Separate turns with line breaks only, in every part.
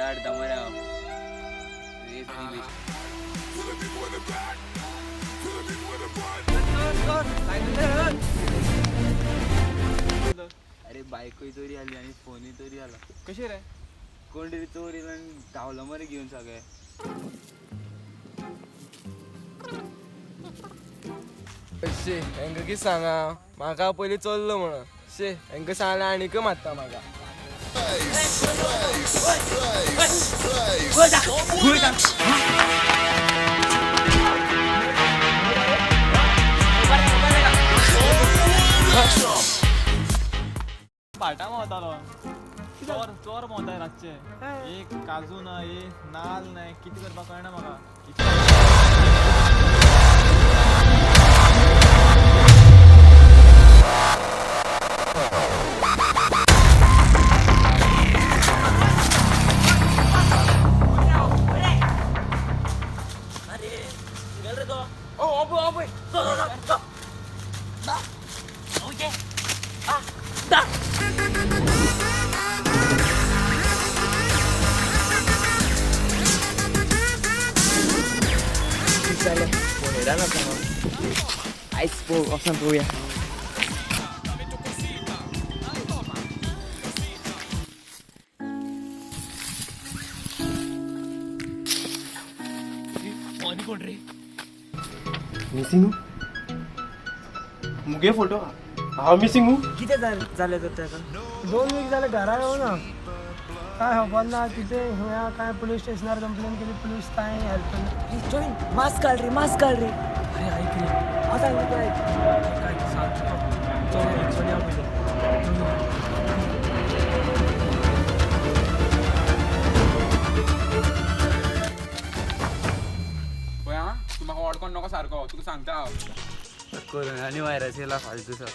हाडटा मरे हांव. अरे बायकूय चोरी आली आनी फोनूय चोरी आला.
कशी रे?
कोण तरी चोर येयलो आनी धांवलो मरे घेवन सगळे.
शे हेंका कितें सांगा, म्हाका पयलीं चल्लो म्हणून. शे हेंका सांगलें आनीकय मारता म्हाका.
पाटा भोंवतालो, चोर चोर भोंवताय रातचे. एक काजू ना, एक नाल्ल ना, कितें करपाक कळना म्हाका.
आयज पळोव, वचोन पळोवया.
मिसिंग मुगे फोटो हांव मिसिंग.
कितें जालें तर ताका?
2 वीक जाले घरा येवना, काय खबर ना कितें. खंय काय पुलीस स्टेशनार कंप्लेन केली, पुलीस काय हेल्प ना.
जॉईन मास्क घाल रे, मास्क घाल रे.
अरे ऐक रे,
हांव सांगता तुका ऐक.
काय सांग तुका. चल चलया पयलीं.
पळय आं, तूं म्हाका वडकोन नको सारको, तुका सांगता हांव.
कोरोना आनी व्हायरस येयला फालतू सो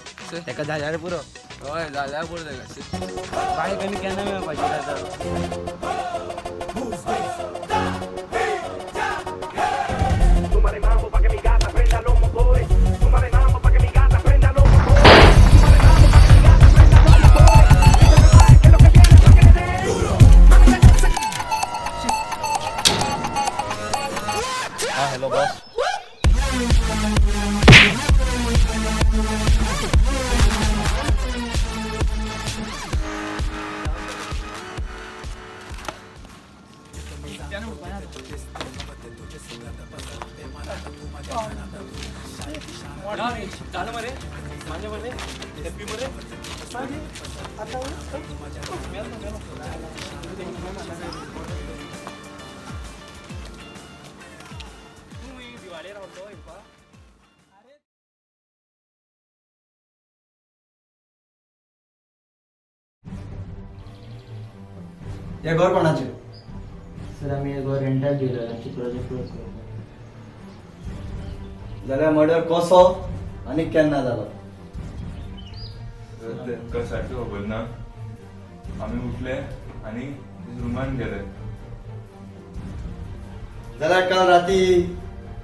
ताका जाल्यार पुरो.
हय जाल्यार पुरो ताका.
बायक आनी केन्ना मेळपाची आतां?
Hello boss.
झालं मरे, मान्य मरे, हॅपी मरे.
हें घर कोणाचें?
सर, आमी हे घर रेंटाक दिलें, आमचे प्रोजेक्ट वर्क करता.
जाल्यार मर्डर कसो आनी केन्ना जालो?
तेंका सारकें खबर ना. आमी उठले आनी रुमान गेले.
जाल्यार काल राती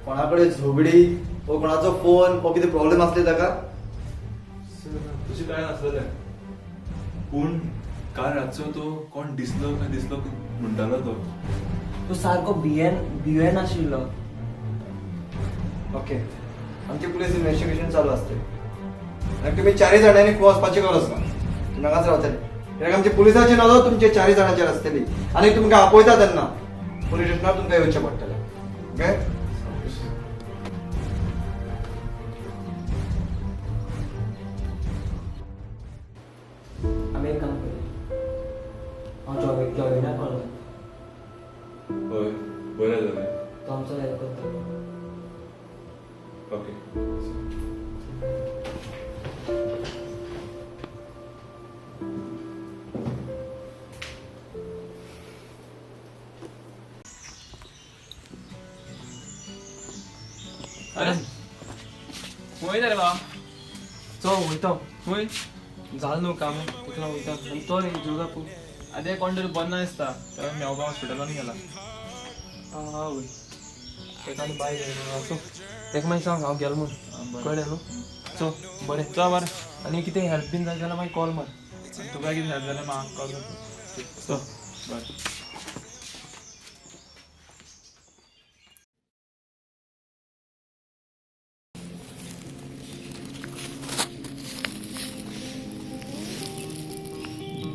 कोणा कडेन झगडी वो कोणाचो फोन वो कितें प्रॉब्लेम आसले ताका?
तशें कांय नासलेलें, पूण काल रातचो तो कोण दिसलो काय दिसलो म्हणटालो तो.
तो सारको भियेन भियेन आशिल्लो.
ओके, आमचे पुलीस इन्व्हेस्टिगेशन चालू आसतलें आनी तुमी चारय जाणांनी खंय वचपाची गरज ना, तुमी हांगाच रावतले, कित्याक आमची पुलिसाची नदर तुमचे चारय जाणांचेर आसतली आनी तुमकां आपयता तेन्ना पुलीस स्टेशनार तुमकां येवचें पडटलें. ओके?
आमी एक काम करूया, हांव जॉबीक जॉबिनाक कॉल करता.
हय, बरें जालें.
तो आमचो हेल्प करतलो.
ओके.
अरे खंय रे बाबा?
चल वयता.
खंय?
जालें न्हू काम, तितलो वयता. आनी तो रे जुगा पू
आनी कोण तरी बरो ना दिसता, ताका मेवपा हॉस्पिटलान गेला.
आं वय, ताका आनी बाय जाय. आसूं, ताका मागीर सांग हांव गेलो म्हूण, कळ्ळें न्हू? चल बरें.
चल बरें.
आनी कितें हेल्प बीन जाय जाल्यार मागीर कॉल मार.
तुका कितें हेल्प जाल्यार म्हाका कॉल कर.
चल
बरें.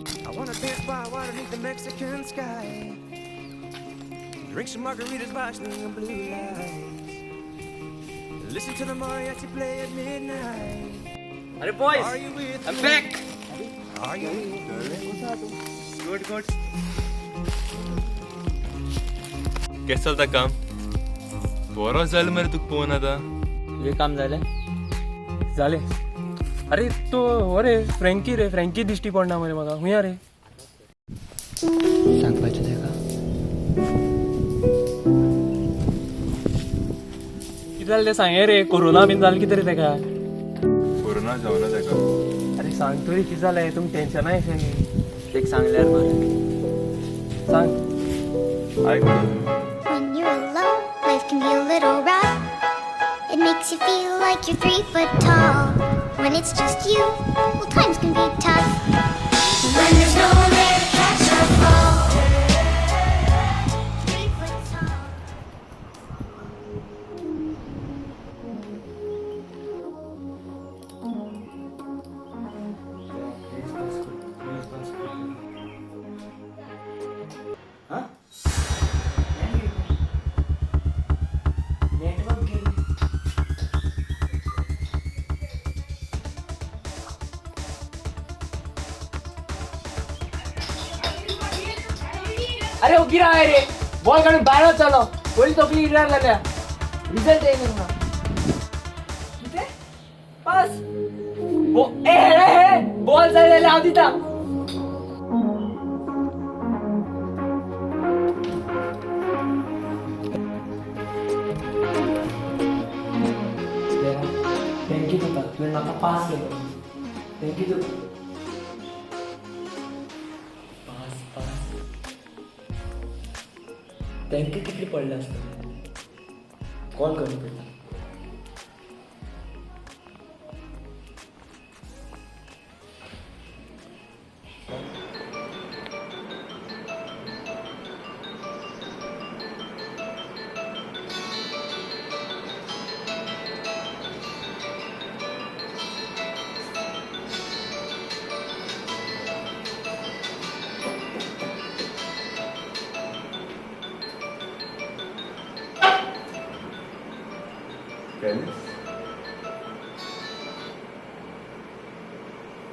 I wanna dance by water beneath the Mexican sky. Drink some margaritas by swinging blue lights. Listen to the mariachi play at midnight.
अरे boys,
Are you with
I'm
me?
back.
Are you with me?
Good, good.
केस चलता काम? बरो जालें मरे तुका पळोवन आतां.
तुजें काम जालें?
जालें. अरे तो हो रे फ्रँकी रे, फ्रँकी दिश्टी पडना मरे म्हाका. हुंया रे?
सांगपाचें तेका.
कितें जालें तें सांगे रे. कोरोना बीन जालें कितें रे तेका?
कोरोना जावना तेका.
अरे सांग तरी कितें जालें? तुमी टेन्शनां येशें.
तेका सांगल्यार बरें.
सांग.
आयक.
When you're alone, life can be a little rough. It makes you feel like you're 3 foot tall. When it's just you, well, times can be tough. When there's no one there to catch your fall. 3 foot tall.
Network गेलें. अरे ओगी राव रे, ball काडून भायर वचलो. पयली तकली इरार जाल्या. Result येयना म्हणून. कितें पास? ए हे हे बॉल जाय जाल्यार हांव दिता. Thank you तुका, तुवें म्हाका पास केलो. Thank you तुका. Pass pass. Thank you. कितले पडले आसतले? कॉल करून पडटा.
पॅलेस.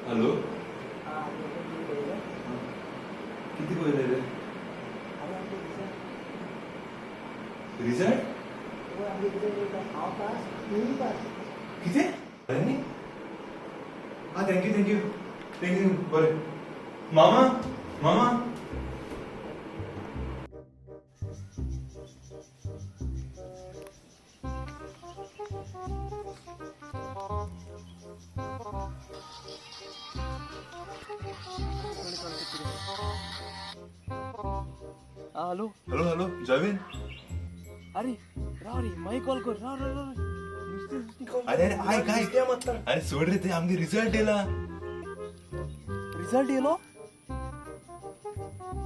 हॅलो, किती पयले रे रिझल्ट? कितें? न्ही, आं, thank you, thank you, thank you. बरें मामा, मामा.
आं, हॅलो.
Hello, hello जॉयवीन.
अरे राव रे, मागीर कॉल कर. राव राव राव, नुस्तें नुस्तें कॉल.
अरे अरे, आयक आयक. अरे सोड रे ते, आमगे रिझल्ट येयला.
रिझल्ट येयलो?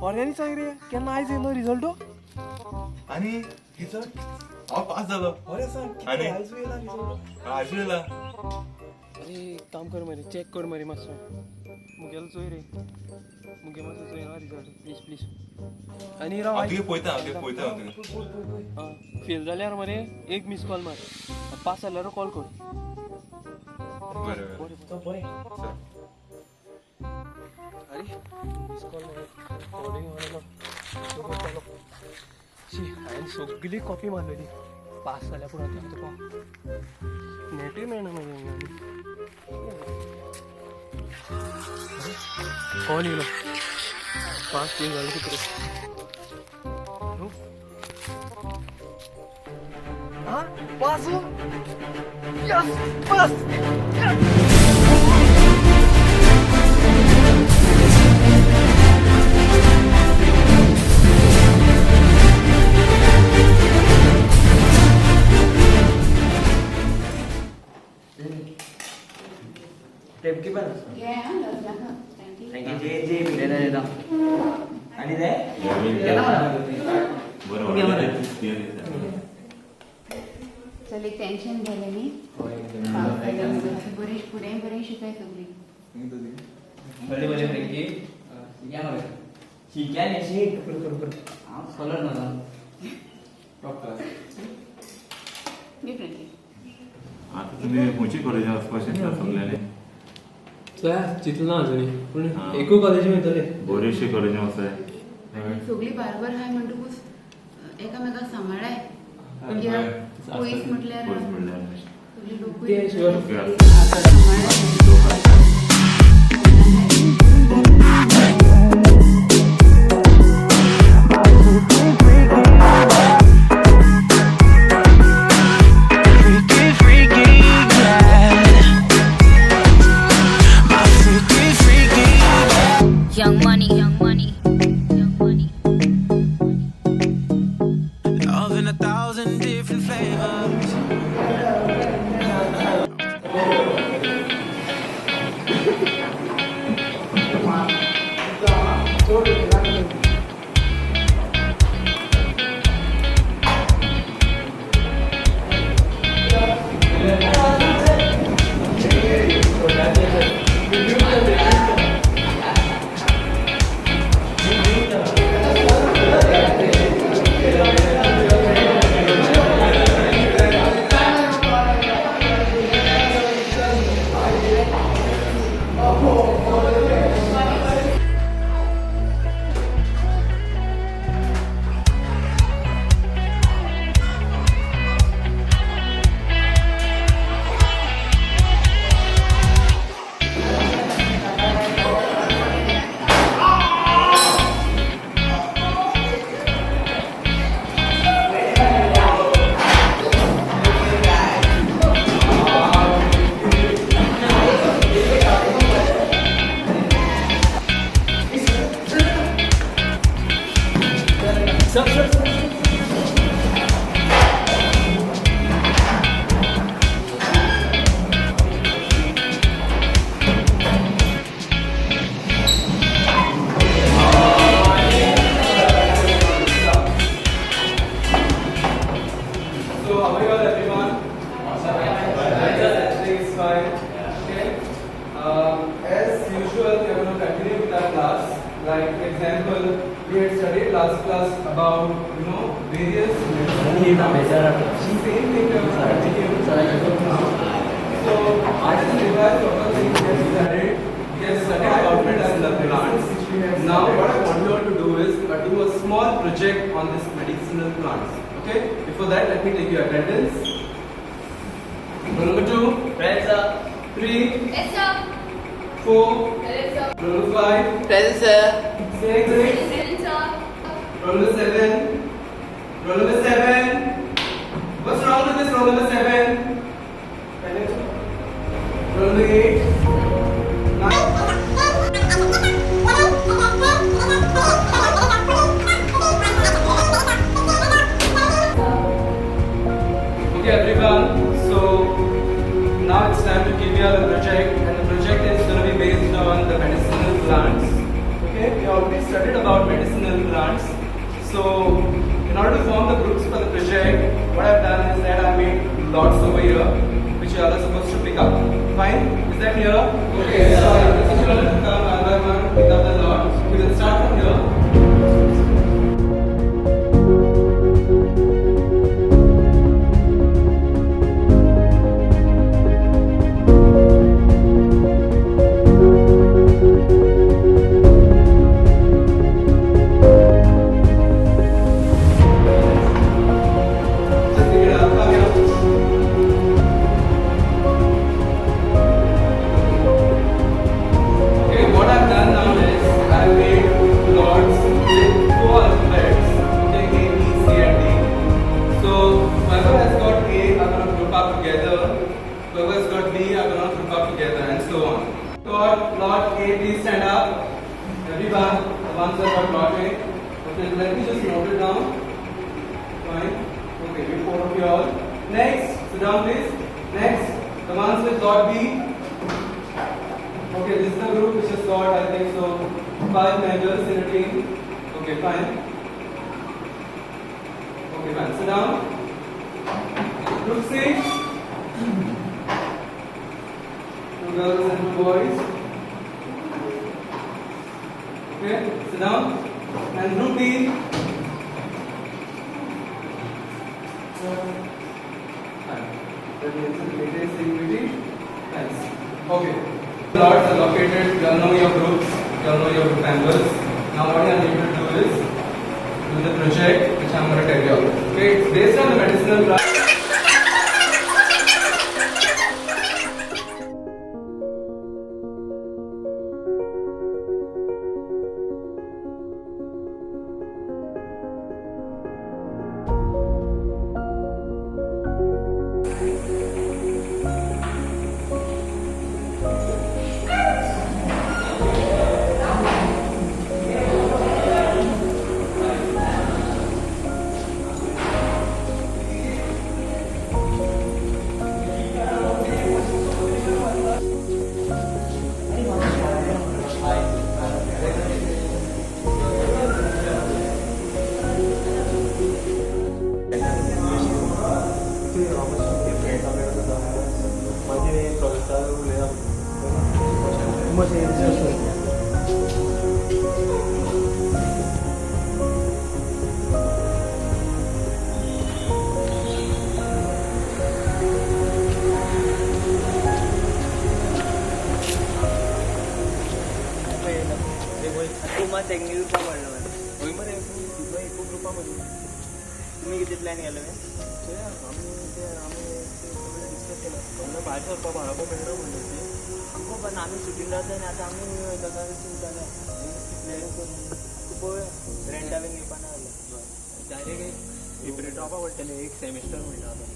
खऱ्यांनी सांग रे, केन्ना? आयज येयलो रिझल्ट?
आणि रिझल्ट, हांव पास जालो.
खरें सांग.
आनी?
आयज येयला रिझल्ट?
आयज येयला.
अरे एक काम कर मरे, चॅक कर मरे मातसो. मुगेलो चोय रे, मुगे मातसो चोय हा रिझल्ट, प्लीज प्लीज. आनी राव.
हांव तुगे पळयता, हांव तुगे पळयता, हांव तुगे.
आं, फेल जाल्यार मरे एक मिस कॉल मार, पास जाल्यार कॉल कर.
बरें बरें.
बरें बरें.
चल.
अरे मिस कॉल मार, कॉलिंग मारलो. शी, हांवें सगळी कॉपी मारलेली. पास जाल्यार पूण आतां तुका नेटूय मेळना मागीर. कॉल येयलो. पास बीन जालें कितें? आं, पास. S, pass.
टेपकी पण. Thank you. जे जे देता देता आणि ते
चल, एक टेन्शन गेलें न्ही. पास जालें म्हणून. बरें, फुडें बरें शिकाय सगळीं.
बरें बरें, फ्रेंकी. शिक्या मरे, शिक्या न्ही शीक. हांव स्कॉलर न्हू.
Top class.
Definitely.
आतां तुमी खंयची कॉलेजान वचपाक शकता सगल्यांनी?
चोया, चिंतलां अजुनूय, पूण
हा.
एकूय कॉलेजी वयतले.
बरीचशी कॉलेजां आसाय.
आनी सगळीं बारबर आहाय म्हणटकूच एकामेकाक सांबाळाय, कित्याक पयस म्हटल्यार
पयस म्हणल्यार
सगळी लोकूय
ते sure.
सांबाळाय.
Freaky, freaky, yeah. My freaky, freaky.
Young money, young money, young money.
Love in a thousand different flavors.
So how are you all, everyone? Everything is fine. Okay. As usual, we are going to continue with our class. Like for example, we had studied last class about various medicine plants. Same thing we are going to continue. So I just revise what all things we have studied. We have studied about medicinal plants. Now what I want you all to do is do a small project on this medicinal plants. Okay? Before that, let me take your attendance. Roll number 2.
Present sir.
3.
Yes, sir.
4.
Present, sir.
Roll number 5.
Present sir.
6.
Present, sir.
Roll number 7. Roll number 7. What's wrong with this roll number 7? Roll number 8. 9. Okay everyone, so now it's time to give you all a project, and the project is going to be based on the medicinal plants. Okay, we already studied about medicinal plants. So in order to form the groups for the project, what I've done is that I made lots over here, which you all are supposed to pick up. Fine? Is that clear? Okay, so I request you all to come one by one, pick up the lot. We will start from here. Just pick it up. Come here. Okay, what I've done now is I've made lots with four alphabets. Okay, A, B, C, and D. So whoever has got A are gonna group up together. Whoever has got B are gonna group up together, and so on. Got lot A, please stand up. Everyone, the ones that got lot A. Okay, let me just note it down. Fine. Okay, you four of you all. Next, sit down please. Next, the ones with lot B. Okay, this is the group which has got, I think so, 5 members in a team. Okay, fine. Okay, fine. Sit down. Group C. 2 girls and 2 boys. Okay, sit down. And group B. Nice. Okay. Lots allocated, you all know your groups, you all know your group members. Now what you need to do is do the project which I'm going to tell you all. Okay, it's based on the medicinal plant.
मागीर प्रोजेक्टार उलया.
मातशें discuss कर.
तूं मात तेंगे ग्रुपा पडलो मरे.
हय मरे, तुका एक ग्रुपा मरे.
तुमी कितें प्लॅन केलो?
चोया, आमी ते आमी ते सगळें डिस्कस केलां. तेन्ना भायर सरपा भाडो मेळना म्हणटा ती.
आमकां पण आमी सुटीन रावता आनी आतां आमी गजाल चिंतताले कितले तूं पळोवया रेंटा बीन घेवपा ना जाल्यार
डायरेक्ट एक सेपरेट रावपा पडटलें एक सेमिस्टर म्हणटा आतां.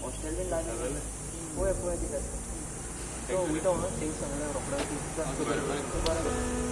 हॉस्टेल बीन लागलें, पळोवया पळोवया कितें आसा.
तो वयता हांव तेंक सांगलें रोखडो.
बरें.